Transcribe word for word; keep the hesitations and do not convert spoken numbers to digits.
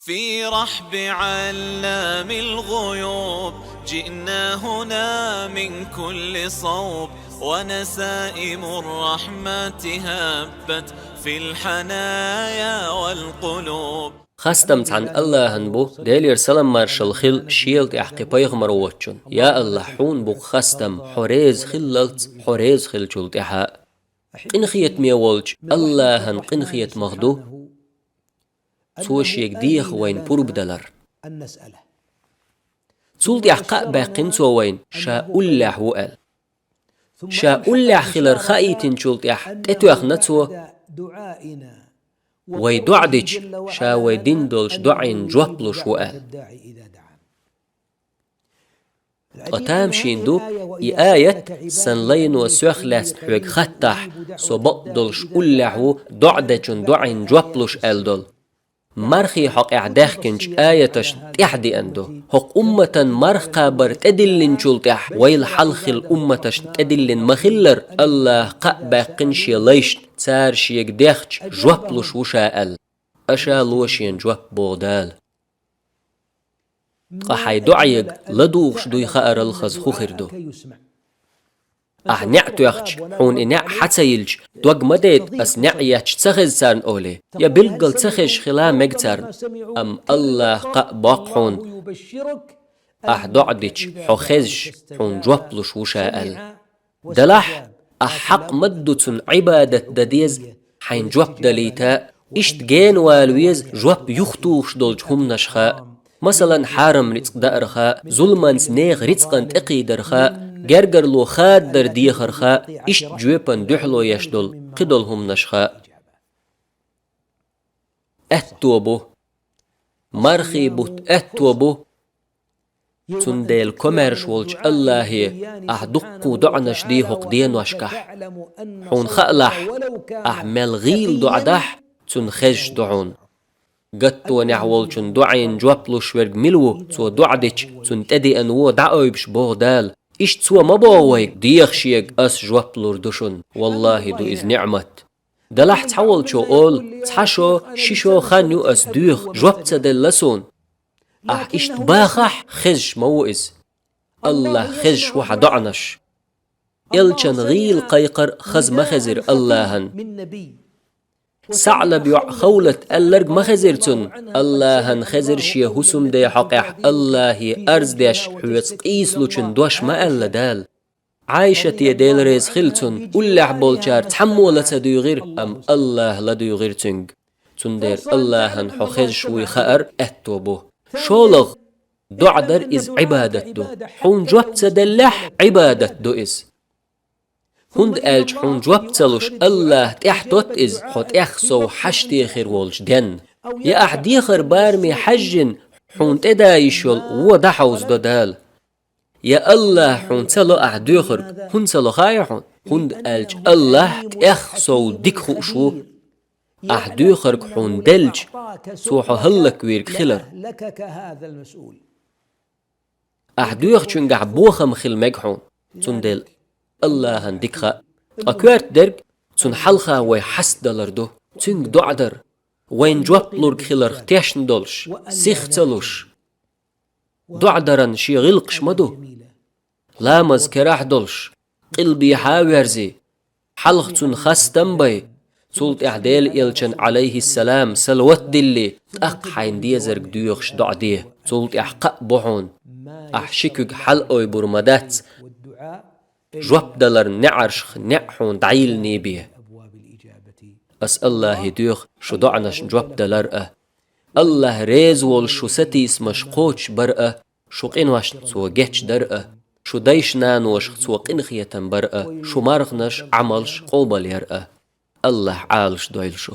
في رحب علام الغيوب، جئنا هنا من كل صوب، ونسائم الرحمة هبت في الحنايا والقلوب. Хастам цхьан Аллахьан бу, Делера салам-маршалла хила шел тӀехь кхин пайхамар воцучун. Я Аллахь, хьуна бу-кх хастам, хьо реза хиллалц, хьо реза хиллачул тӀаьхьа. Къинхетаме волчу Аллахьан къинхетамах ду, цо шега деха вайна пурба далар. Цул тӀаьхьа кхаъ баьккхина цо вайна, ша уллехь ву аьлла. Ша уллехь хилар хаийтинчул тӀаьхьа тӀетоьхна цо, вай доӀа дича, ша вай дина долчу доӀийн жоп луш ву аьлла. Ткъа тамашийна ду и аят, сан лайно сох лаьцна хьоьга хаттахь, со бакъдолуш уллехь ву доӀа дечун доӀийн жоп луш аьлла долу. Мархи хьокъехь даьхкинчу аяташна тӀаьхьа деана ду. ХӀокху умматан марха кхабар тӀедиллинчул тӀаьхьа вайл хьалха хилла умматашна тӀедиллина ма-хиллара, Аллахьа кхаъ баьккхина шен лайшна, цара шега дехча, жоп луш ву ша аьлла. Аша ло шена жоп, боху Дала. Ткъа хьайн доӀега ладугӀуш дуй хаарал хаза хӀун хир ду. Ахь неӀ тоьхча, хьуна и неӀ хьа ца йилча, дог ма дайта, ас неӀ етташ ца хеза царна олий, я билггал ца хезаш хила мега царна. Амма Аллахьа кхаъ боккху хьуна, ахь доӀа дича, хьо хезаш, хьуна жоп луш ву ша аьлла. Делахь, ахь хьакъ ма-дду цунна Ӏибадат дан деза, хьайна жоп далийта, иштта гена вала веза жоп юхатухуш долчу хӀуманашха, масалан, хьарам рицкъ даарха, зуламанца нехан рицкъан тӀекхийдарха, гергарло хададар дехарха, иштта жоьпан дуьхьало еш долу кхидолу хӀуманашха. Аьтто бу. Мархий бутт аьтто бу. Цундела комаьрша волчу Аллахье ахь дуккха доӀанаш де хӀокху деношкахь. Хьуна хаалахь, ахь мел гӀийла доӀа дахь, цунна хезаш ду хьуна. Гаттонехь волчун доӀийн жоп луш верг мила ву, цо доӀа дича, цунна тӀедеана вон дӀаойбуш, боху Дала. Иштта цо ма боху вайга, деха шега, ас жоп лур ду шуна. Валлахьи, ду иза неӀмат. Делахь цхьаволчо олу, цхьа шо, ши шо хан ю ас доьху, жоп ца делла суна. Ахь иштта бахахь, хезаш ма ву иза. Аллахь хезаш ву хьан доӀанаш. Элчан гӀийла кхайкхар хаза ма хезира Аллахьан. СаӀлаб йоӀ Хавлат аьлларг ма хезира цунна. Аллахьан хезира шен хӀусамден хьокъехь Аллахье арз деш, хьоьца къийсалучун дош ма аьлла Дала. Ӏайшате, Дела реза хила цунна, уллехь болчара цхьаммо ла ца дуьйгӀира, амма Аллахь ладуьйгӀира цуьнга. Цундела Аллахьан хьо хезаш вуй хаар аьтто бу. ШолгӀа, доӀа дар иза Ӏибадат ду. Хьуна жоп ца деллехь, Ӏибадат ду иза. ХӀунда аьлча хьуна жоп ца луш Аллахь тӀаьхьатотта иза, хьо тӀех сов хьаштехира волчу денна. Я ахь дехар бараме хьаьжжина, хьуна тӀеда йиш йолу вон дӀахьовзадо Дала. Я Аллахь хьуна ца ло ахь доьхург, хӀунда ца ло хаьий хьуна? ХӀунда аьлча Аллахь тӀех сов дика хууш ву. Ахь доьхург хьуна делча, цо хьо хӀаллаквийриг хилар. Ахь доьхучуьнгахь бохам хила мега хьуна, цундела Аллахьан дика хаьа. Ткъа коьрта дерг цунна хьалха вай хьастадалар ду, цуьнга доӀа дар, вайна жоп лург хиларх тешна долуш, сих ца луш. ДоӀа даран шен гӀиллакхаш ма ду. Ламаз керахь долуш, къилбехьа а верзий, хьалха цунна хастам а бай, цул тӀаьхьа Делан Элчан, Ӏалайхиссалам, салават а диллий, тӀаккха хьайна дезарг доьхуш доӀа де, цул тӀаьхьа кхаъ бу хьуна, ахь ши куьг хьалаойбур ма дац, жоп даларан неӀаршах неӀ хьуна дӀайиллиний бен. Ас Аллахье доьху шу доӀанашна жоп далар а, Аллахь реза волуш шу сатийсамаш кхочушбар а, шу къиношна Цо гечдар а, шу дайша-наношах Цо къинхетам бар а, шу марханаш, Ӏамалш къобалъяр а. Аллахь Ӏалаш дойла шу.